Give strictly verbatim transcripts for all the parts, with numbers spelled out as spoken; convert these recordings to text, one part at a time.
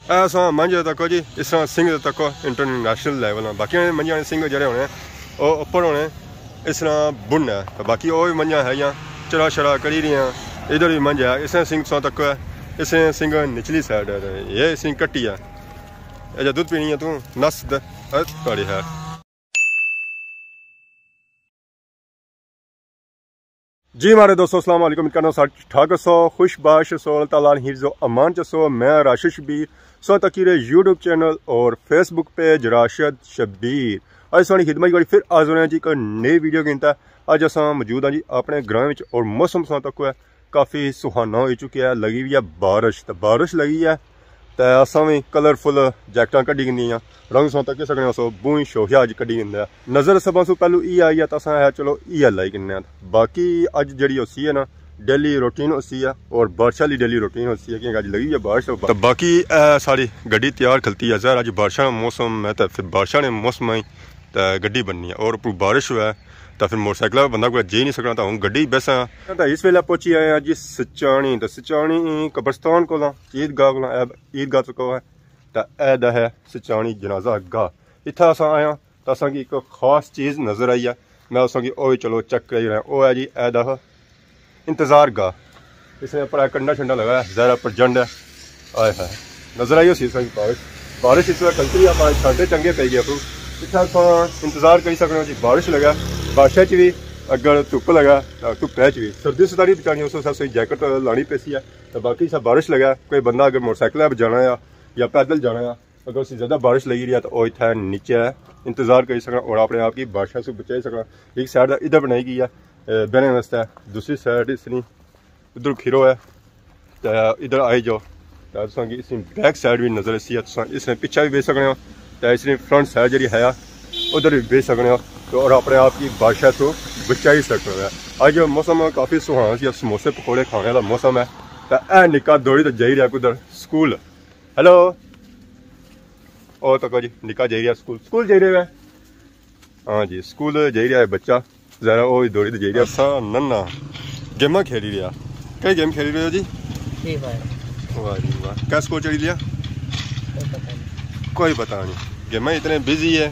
ایسا منجھ تکو جی، اس طرح سنگھ تکو انٹرنیشنل لیول آ۔ باقی منجھاں نے سنگھ جڑے ہونے، او اوپر ہونے، اس طرح بن ہے۔ تے باقی او وی منجھاں ہے یا چرا شرا کری رہی ہیں۔ ادھر وی منجھ ہے، اس طرح سنگھ تساں تکو ہے، اس طرح سنگھ نچلی سائیڈ ہے، تے یہ سنگھ کٹی ہے۔ اے جا دودھ پینی ہے تو نس د-، اے تہاڑی ہے۔ جی ماڑے دوستو، السلام علیکم۔ امید کرنا سارے ٹھیک ٹھاک ہسو، خوش باش ہسو، اللہ تعالیٰ نے حفظ و امان چ ہسو۔ میں راشد شبیر، تساں تکی رہے یوٹیوب چینل اور فیس بک پیج راشد شبیر۔ اج تساں نی خدمت وچ پھر حاضر ہیں جی ایک نئی ویڈیو گھنتا۔ اج اساں موجود ہاں جی اپنے گراں وچ، اور موسم تساں تکو ہے کافی سہانا ہوئی چکیا ہے، لگی ہوئی ہے بارش، تے بارش لگی ہے تے اساں وی کلرفل جیکٹاں کڈی گھنی آں۔ رنگ تساں تکی سکنے ہو، سو بہوں ہی شوقیہ اج کڈی گھندا ہے۔ نظر سبھاں سوں پہلو ای آئی ہے تے اساں آخیا چلو ای لائی گھننے آں۔ باقی اج جیڑی ہوسی ہے نا، ڈیلی روٹین ہوسی ہے، اور بارشاں آلی ڈیلی روٹین ہوسی ہے، کیونکہ اج لگی ہوئی ہے بارش۔ تے باقی اے ساڑی گڈی تیار کھلتی ہے، ظاہر اج بارشاں نا موسم ہے تے پھر بارشاں نے موسم ہی تے گڈی بننی ہے، اور اپروں بارش ہوئے تے پھر موٹر سائیکل بندہ کوئی جائی نہیں سکنا، تے ہن گڈی بیساں۔ تے اس ویلے پہنچی آئے آں جی سچانی، تے سچانی قبرستان کول آں، عید گاہ کول آں، اے عید گاہ تکو ہے، تے اے دا ہے سچانی جنازہ گاہ۔ اتھا اساں آئے آں تے اساں کی ایک خاص چیز نظر آئی ہے، میں اساں کی او وی چلو چیک کرائی رہا۔ او ہے جی اے دا انتظار گاہ، اس نے اپر کنڈا شنڈا لگا ہے، ظاہر ہے پرجنڈ ہے۔ آئے ہائے، نظر آئی ہوسی تساں کی بارش، بارش اس وقت کھلتی ہے، پر چھانٹے چنگے پئی گئے اپروں۔ اتھا اساں انتظار کری سکنے ہو جی، بارش لگا، بارشاں چ وی، اگر دھپ لگا، تاں دھپے چ وی۔ سردی ستاری بچانی، اس واسطے جیکٹ لانی پیسی ہے۔ تے باقی سا بارش لگا، کوئی بندہ اگر موٹر سائیکل پر جانا ہے یا پیدل جانا ہے، اگر اسی زیادہ بارش لگی رہی ہے تو او اتھا نیچے انتظار کری سکنا اور اپنے آپ کی بارشاں سے بچائی سکنا۔ ایک سائیڈ ادھر بنائی گئی ہے، اے، بہنے واسطے، دوسری سائیڈ اس نی ادھر کھیرو ہے، تے ادھر آئی جاؤ۔ تے تساں کی اس نی بیک سائیڈ وی نظر اسی ہے، تساں اس نے پیچھے بھی بیچ سکنے ہو، تے اس نی فرنٹ سائیڈ جڑی ہے ادھر بھی بیچ سکنے ہو، تو اور اپنے آپ کی بارشاں سے بچائی سکنے ہو۔ اج موسم کافی سہانا سی، سموسے پکوڑے کھانے والا موسم ہے۔ تے اے نکا دوڑی تے جائی رہیا کدھر؟ سکول۔ ہیلو۔ او تکو جی، نکا جائی رہیا سکول۔ سکول جائی رہے ہو؟ ہاں جی، سکول جائی رہیا ہے بچہ۔ ذرا او وی دوڑی تے جائی رہیا۔ اساں ننا گیماں کھیلی رہیا۔ کئی گیم کھیلی رہے ہو جی؟ فری فائر۔ واہ جی واہ۔ کیا سکور چڑھی لیا؟ کوئی پتہ نہیں۔ کوئی پتہ نہیں۔ گیماں اتنے بزی ہے۔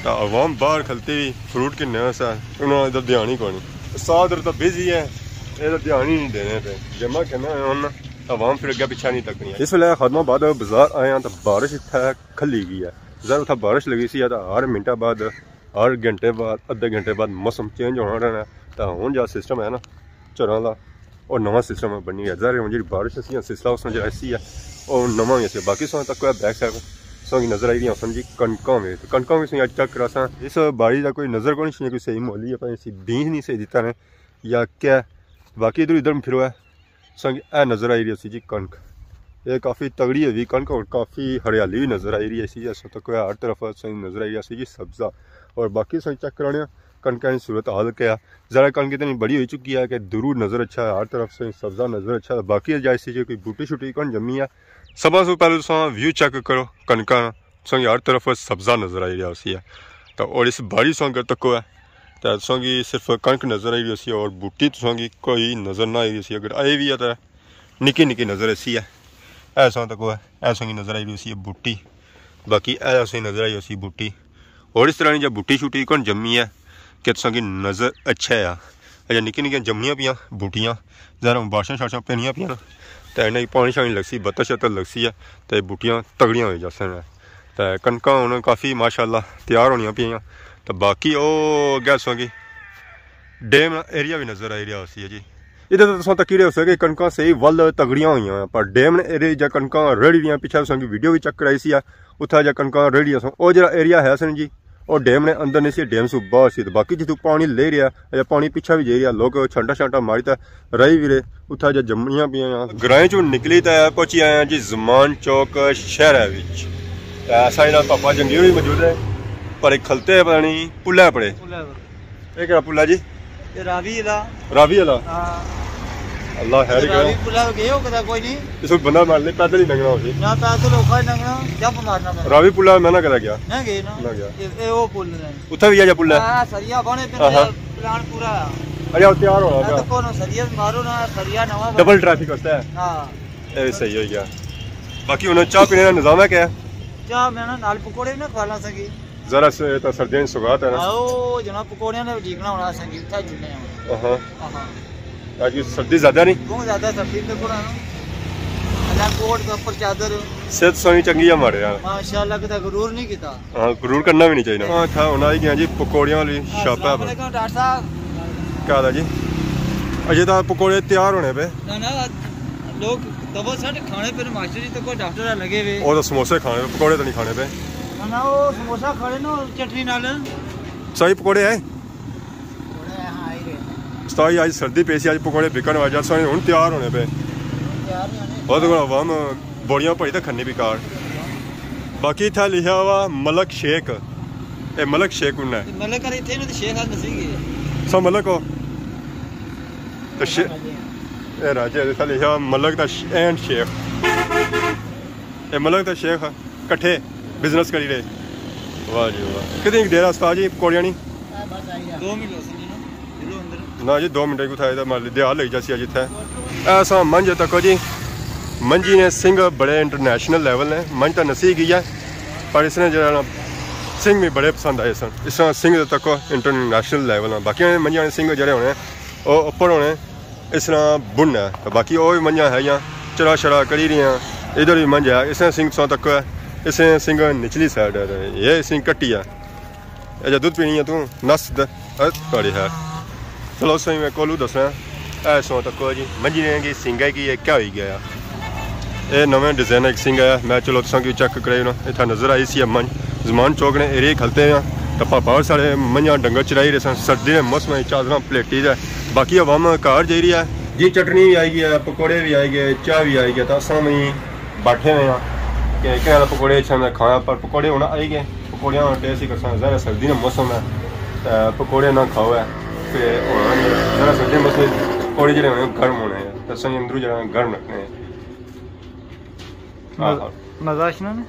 تاں عوام باہر کھلتی وی فروٹ گھننے واسطے، انہاں ادھر دھیان ہی کوئی نہیں۔ استاد ادھر تاں بزی ہے، ادھر دھیان ہی نہیں دینے پہ۔ گیماں کھیلنا ہے انہاں۔ عوام پھر اگے پچھے نہیں تکنی۔ اس ویلے خادم آباد بازار آئے ہاں تاں بارش اتھے کھلی گئی ہے۔ ظاہر اتھے بارش لگی سی تاں ہر منٹا بعد، ہر گھنٹے بعد، ادھے گھنٹے بعد موسم چینج ہونا رہنا ہے۔ تاں ہن جا سسٹم ہے نا چراں دا، او نواں سسٹم بنی گیا۔ ظاہر ہے ہن جیڑی بارش اسی سلسلہ اس نے جیڑا اسی ہے، او نواں ہی اسی۔ باقی سو تک کوئی بیک سائیڈ سو کی نظر آئی رہی ہے سمجھی کنکاں میں۔ تو کنکاں میں سو چیک کراساں۔ اس بارش دا کوئی نظر کوئی نہیں، کوئی صحیح مول ہی ہے، پتہ نہیں سی بیج نہیں صحیح دیتا نے یا کیا۔ باقی ادھر ادھر پھرو ہے۔ سنگ اے نظر آئی رہی سی جی کنک، اے کافی تگڑی ہوئی کنک اور کافی ہریالی بھی نظر آئی رہی سی۔ ایسا تک ہر طرف سنگ نظر آئی رہی سی جی سبزہ۔ اور باقی سنگ چیک کرانے کنک کی صورت حال کیا ہے۔ ذرا کنک اتنی بڑی ہوئی چکی ہے کہ دوروں نظر اچھا ہے، ہر طرف سنگ سبزہ نظر اچھا ہے۔ باقی جائے سی جی کوئی بوٹی شوٹی کون جمی ہے۔ سب سے پہلے تساں ویو چیک کرو کنکاں، تساں کی ہر طرف سبزہ نظر آئی رہیا ہوسی ہے۔ تو اور اس بارش سو اگر تکو ہے تو تساں کی صرف کنک نظر آئی رہی ہوسی ہے اور بوٹی تساں کی کوئی نظر نہ آئی رہی ہوسی۔ اگر آئی بھی ہے تو نکی نکی نظر اسی ہے۔ اے تساں تکو ہے، اے تساں کی نظر آئی رہی ہوسی ہے بوٹی، باقی اے تساں کی نظر آئی ہوسی بوٹی۔ اور اس طرح نی جا بوٹی شوٹی کون جمی ہے کہ تساں کی نظر اچھا ہے۔ اچھا، نکی نکیاں جمنیاں پیاں بوٹیاں، ذرا بارشاں شارشاں پینیاں پیاں نا، تے انہاں کی پانی شانی لگسی، بتل شتل لگسی ہے، تے بوٹیاں تگڑیاں ہوئی جاسن۔ تے کنکاں ہن کافی ماشاءاللہ تیار ہونیاں پیاں۔ تے باقی او اگے تساں کی ڈیم نا ایریا بھی نظر آئی رہیا ہوسی ہے جی۔ ادھر تے تساں تکی رہے ہوسے کہ کنکاں صحیح ول تگڑیاں ہوئیاں، پر ڈیم نے ایریا جا کنکاں ریڑھی رہیاں، پچھے تساں کی ویڈیو بھی چیک کرائی سی ہے، اتھا جا کنکاں ریڑھی اساں۔ او جڑا ایریا ہے سن جی، او ڈیم نے اندر نہیں سی، ڈیم سوں باہر سی۔ تے باقی جتھوں پانی لے رہیا یا پانی پچھا بھی جائی رہیا، لوک چھانٹا شانٹا ماری تے رائی وی رہے، اتھا جا جمنیاں پیاں۔ گرائیں چوں نکلی تے پہنچی آئے ہاں جی زمان چوک شہر وچ۔ تے ساڑے نال پاپا جنگی ہوئی موجود ہے، پر ایک کھلتے پتہ نہیں پلے پڑے۔ پلے پڑے۔ اے کیڑا پل ہے جی؟ اے راوی آلا۔ راوی آلا؟ ہاں۔ اللہ خیر کرے۔ راوی پلا گئے ہو کدے کوئی نہیں؟ اس وقت بندہ مار لے، پیدل ہی لنگھنا ہوسی۔ نہ پیدل اوکھا ہی لنگھنا، جمپ مارنا پینا۔ راوی پلا میں نہ کدے گیا۔ نہ گئے نا۔ نہ گیا۔ اے، اے او پل ہے۔ اتھا بھی ایہا پل ہے؟ ہاں، سریا بنے پہ ہاں، ہاں۔ پلان پورا ہے۔ اچھا، او تیار ہونا اے پیا۔ تو کون سریا مارو نا، سریا نواں بنے۔ ڈبل ٹریفک ہوتا ہے۔ ہاں۔ اے صحیح ہو گیا۔ باقی ہن چاہ پینے نا نظام ہے کیا؟ چاہ میں نا نال پکوڑے بھی نہ کھوالا سکی۔ ذرا سے تے سردیاں دی سوغات ہے نا۔ آؤ جناب، پکوڑیاں نے ڈیکنا ہونا سنگی، اتھا جلنے ہوں۔ ہاں۔ ہاں۔ اج سردی زیادہ نہیں؟ بہت زیادہ سردی تے کوڑا نا۔ اللہ کوٹ دے اوپر چادر۔ صحت سونی چنگی ہے ماڑے یار۔ ماشاءاللہ، کدے غرور نہیں کیتا۔ ہاں، غرور کرنا بھی نہیں چاہیے۔ ہاں، اتھا ہن آئی گیا جی پکوڑیاں والی شاپ ہے۔ السلام علیکم ڈاکٹر صاحب۔ کیا حال ہے جی؟ اجے تاں پکوڑے تیار ہونے پے۔ نہ، نہ، لوگ دبا سٹ کھانے پے ماسٹر جی، تے کوئی ڈاکٹر لگے ہوئے۔ او تاں سموسے کھانے پے، پکوڑے تاں نہیں کھانے پے۔ نہ، نہ، او سموسہ کھانے نا چٹنی نال۔ صحیح پکوڑے ہے؟ پکوڑے ہاں ہی رہے۔ استاد جی، اج سردی پئی سی، اج پکوڑے بکن واجہ سن، ہن تیار ہونے پے۔ تیار نہیں ہونے۔ بہت بڑا عوام بوریاں بھری تے کھنی بیکار۔ باقی اتھا لکھیا ہوا ملک شیک۔ اے ملک شیک کون ہے؟ ملک کرے اتھے نے تے شیخ آج نسی گئے۔ سو ملک ہو؟ تے شے-، اے راجے اتھا لکھیا ملک دا ش-، اینڈ شیخ۔ اے ملک دا شیخ کٹھے بزنس کری رہے۔ واہ جی واہ۔ کتنی دیرا استاد جی پکوڑیاں نی؟ دو منٹ ہو سکے نا۔ نہ جی، دو منٹ کتھا ہے، مالی دیہا لئی جاسی اج اتھے۔ ایسا منج تکو جی، منجی نے سنگ بڑے انٹرنیشنل لیول نے، منج تاں نسی گئی ہے، پر اس نے جڑا نا سنگ بھی بڑے پسند آئے سن۔ اس طرح سنگ تکو انٹرنیشنل لیول نے، باقی منجیاں نے سنگ جڑے ہونے، او اوپر ہونے، اس طرح بن ہے۔ تو باقی او بھی منجاں ہے یا چرا شرا کری رہی ہیں، ادھر بھی منج ہے، اس طرح سنگ تساں تکو ہے، اس طرح سنگ نچلی سائیڈ ہے، یہ سنگ کٹی ہے۔ اے جا دودھ پینی ہے تو نس د-، اے تھوڑی ہے۔ چلو سائیں، میں کولو دسنا۔ اے سو تکو جی، منجی نے کی سنگے کی یہ کیا ہوئی گیا؟ اے نویں ڈیزائن ایک سنگ ہے، میں چلو تساں کی چیک کرائی نا۔ اتھا نظر آئی سی منج، زمان چوک نے ایریے کھلتے ہیں۔ تے پاپا سارے منجاں ڈنگر چرائی رہے سن، سردی دے موسم وچ چادراں پلیٹی دے۔ باقی عوام گھر جائی رہی ہے۔ جی چٹنی بھی آئی گئی ہے، پکوڑے بھی آئی گئے، چاہ بھی آئی گیا، تو اساں بھی بیٹھے ہوئے ہیں کہ کہہ رہا پکوڑے اچھا میں کھایا، پر پکوڑے ہن آئی گئے۔ پکوڑیاں ٹیسٹ ہی کرساں، ظاہر ہے سردی نا موسم ہے، تے پکوڑے نہ کھاؤ ہے، تے ہن ذرا سردی موسم پکوڑے جڑے ہونے گرم ہونے ہیں، تے اساں اندروں جڑا گرم رکھنے ہیں۔ مز-، آہا۔ مزہ اچھنا نے؟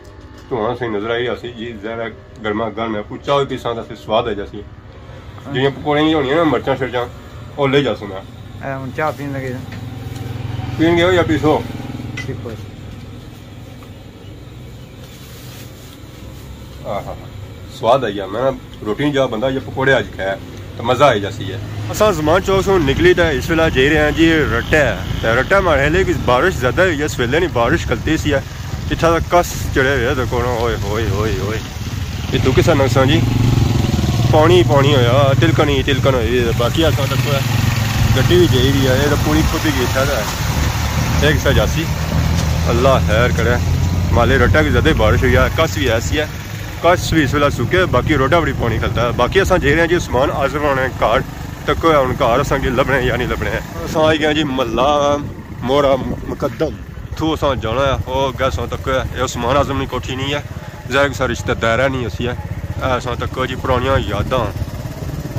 تو ہاں صحیح نظر آئی اسی جی، ذرا گرما گرم ہے، کوئی چاہ بھی پیساں دا پھر سواد آ جاسی۔ جیڑیاں پکوڑیاں ہی ہونیاں نا، مرچاں شرچاں، او لے جاسوں میں۔ اے ہن چاہ پین لگے۔ پین گئے ہو یا پیسو؟ پیپس۔ آہا، سواد آئی گیا۔ میں روٹی نہیں جا بندہ، یہ پکوڑے اج کھایا تو مزہ آئی جاسی ہے۔ اساں زمان چوک سوں نکلی تے اس ویلے جائی رہے ہیں جی رٹے۔ تے رٹے ماڑے لے کہ بارش زیادہ ہوئی ہے، اس ویلے نہیں بارش کھلتی سی ہے۔ اتھا تک کس چڑھے ہوئے تے کونا، اوئے ہوئے ہوئے ہوئے۔ یہ تو کسا نقصان جی؟ پانی پانی ہویا، تلکن ہی تلکن ہوئی۔ باقی اساں تک گڈی بھی جائی رہی ہے، یہ تو پوری کھوتی گئی اتھا تے۔ ایک سا جاسی، اللہ خیر کرے۔ مالے رٹا بھی زیادہ بارش ہوئی ہے، کس بھی ایسی ہے، کس بھی اس ویلے سکے، باقی روڈا بڑی پانی کھلتا ہے۔ باقی اساں جائی رہے ہیں جی عثمان اعظم ہونے گھر، تکو ہن گھر اساں کی لبنے یا نہیں لبنے۔ اساں آئی گئے جی محلہ مورا مقدم، تھو اساں جانا ہے، او گیس تک ہے، اے عثمان اعظم نی کوٹھی نہیں ہے، ظاہر ہے سارے رشتہ دار ہے نہیں اسی ہے۔ اے اساں تک جی پرانیاں یاداں،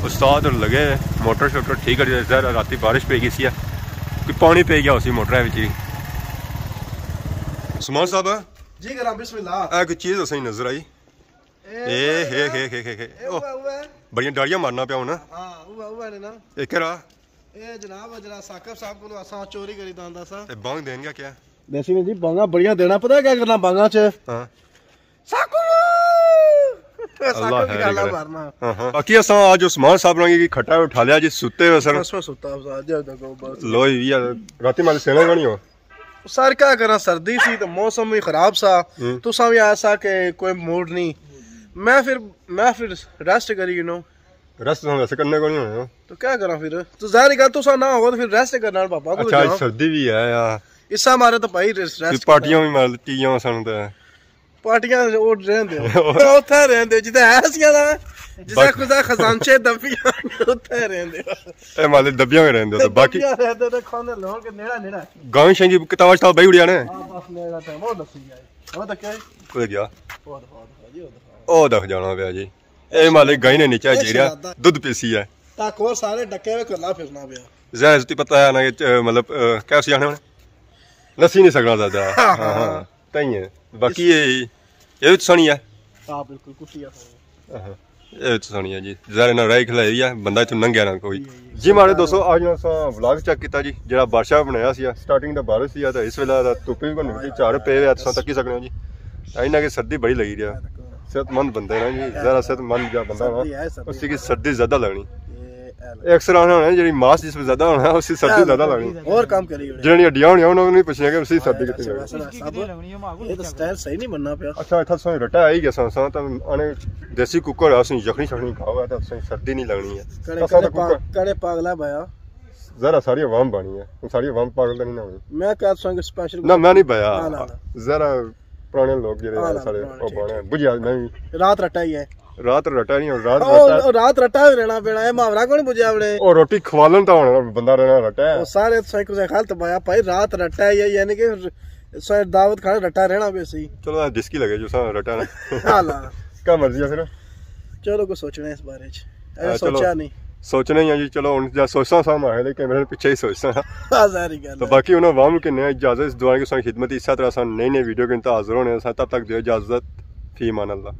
استاد لگے موٹر شوٹر ٹھیک کری، ظاہر ہے راتی بارش پی گئی سی ہے، کوئی پانی پی گیا اسی موٹر وچ ہی۔ عثمان صاحب، جی کرام، بسم اللہ۔ اے کوئی چیز اساں نظر آئی؟ اے اے بھائی ہے، نا، ہے، ہے، ہے، ہے۔ اے اوہ، اوہ، اوہ ہے۔ بڑیاں ڈاڑیاں مارنا پیا ہونا۔ ہاں، اوہ، اوہ ہے نا۔ اے کرا؟ اے جناب، جناب ثاقب صاحب کولوں اساں چوری کری داندا سا۔ اے بانگ دین گیا کیا؟ دیسی نے جی، بانگاں بڑیاں دینا، پتہ ہے کیا کرنا بانگاں چ؟ ہاں۔ ثاقب! اللہ ثاقب دی خیر گالہ کرے۔ مارنا۔ ہاں، ہاں۔ باقی اساں اج عثمان صاحب نے کی کھٹا اٹھا لیا جی، ستے ہوئے سن۔ بس، بس، ستا، بس، اج دکھو، بس۔ لوئی وی ہے، راتی مال سینے کونی ہو۔ سر، کیا کراں، سردی سی تے موسم وی خراب سا۔ ہوں۔ تساں وی آیا سا کہ کوئی موڈ نہیں۔ میں پھر، میں پھر ریسٹ کری گنو۔ ریسٹ تساں ویسے کرنے کو نہیں ہونا۔ تو کیا کراں پھر؟ تو ظاہر گل تساں نہ ہو تو پھر ریسٹ کرنا پاپا کو اچھا، جاؤ۔ سردی بھی ہے یار۔ اسا مارے تو بھائی ریسٹ، ریسٹ پارٹیاں کرنا۔ بھی مار لٹی گیاں سن تے۔ پارٹیاں او رہن دیو۔ اوتھے رہن دیو، جتھے ہے سیاں نا، جتھے باقی خدا خزانچے دبیاں، اوتھے رہن دیو۔ اے مالے دبیاں میں رہن دیو، تے باقی دبیاں رہن دیو، تے کھاندے لوگ نیڑا نیڑا۔ گاؤں شاں جی کتاباں شتاباں بہی اڑیا نے۔ ہاں، بس نیڑا ٹائم، او دسی جائے۔ او تک ہے؟ کوئی گیا؟ او دکھا، او دکھا جی، او دکھا۔ او دکھ جانا پیا جی۔ اے مالے گائیں نے نیچے اے جیریا، شہزادہ۔ دودھ پیسی ہے۔ تاک اور سارے ڈکے ہوئے کلا پھرنا پیا۔ ظاہر سی پتہ ہے نا کہ، مطلب، کیا سی آنے ہونے؟ نسی نہیں سکنا زیادہ۔ ہاں، ہاں، ہاں۔ تائیں ہے۔ باقی یہ، یہ بھی سونی ہے۔ ہاں، بالکل، کٹی ہے سونی۔ ہاں۔ اے تساں نی ہے جی، ظاہر ہے نا، راہی کھلائی ہے، بندہ اتھوں لنگھیا نہ کوئی۔ جی ماڑے دوستو، اج اساں ولاگ چیک کیتا جی، جیڑا بارشاں بنایا سی، سٹارٹنگ تے بارش سی، تے اس ویلے تے تپی وی کونی، جھڑ پے ہوئے تساں تکی سکنے ہو جی۔ انہاں کی سردی بڑی لگی رہی ہے۔ صحت مند بندے نا جی، ذرا صحت مند جا بندہ نا، سردی ہے، سردی۔ اس کی سردی زیادہ لگنی۔ اے اکثر آخنا ہونا جیڑی ماس جس پہ زیادہ ہونا، اس کی سردی زیادہ لگنی۔ اور کام کری ہونے۔ جیڑی ہڈیاں ہونیاں، انہاں نوں نہیں پچھنا کہ اس کی سردی کتنی لگنی۔ سب، یہ تو سٹائل صحیح نہیں بننا پیا۔ اچھا، اتھا سوئی رٹا آئی گیا سا، سا تے آنے دیسی کوکر آ، سوئی یخنی شخنی کھاؤ، تے سوئی سردی نہیں لگنی ہے۔ کڑے، اساں کڑے تے کوکر پاگ-، کڑے پاگلا بایا۔ ذرا ساری عوام بانی ہے، ہن ساری عوام پاگل تے نہیں نہ ہونی۔ میں کہا تساں کہ سپیشل نہ، میں نہیں بایا۔ نہ، نہ، نہ۔ ذرا پرانے لوگ جڑے ہاں، ہیں نہ، سارے، پرانے، او ٹھیک، بانے، ٹھیک۔ بجیا نہیں۔ رات رٹا ہی ہے۔ رات رٹا نہیں، رات او، رٹا۔ او رات رٹا ہی رہنا پینا، اے محاورہ کون بجیا بڑے؟ او روٹی کھوالن تا ہونا، بندہ رہنا رٹا ہے۔ او سارے تساں کسے خیال تبایا، بھائی رات رٹا ہی ہے، یعنی کہ سارے دعوت کھانے رٹا رہنا پہ سی۔ چلو، ڈسکی لگے جو سا رٹا نا۔ ہاں، لا۔ کیا مرضی ہے پھر؟ چلو، کوئی سوچنا اس بارے چ۔ اے ہاں، چلو۔ سوچا نہیں۔ سوچنا ہی ہے جی، چلو، ہن جا سوچنا سا، میں آخیا کہ میرے پیچھے ہی سوچنا۔ ہاں، ظاہری گل تو ہے۔ باقی انہاں عوام کی نیا اجازت، اس دعا کی ساری خدمت، اس طرح سا نئی نئی ویڈیو کے انتہا حاضر ہونے سا، تب تک دیو اجازت، فی امان اللہ۔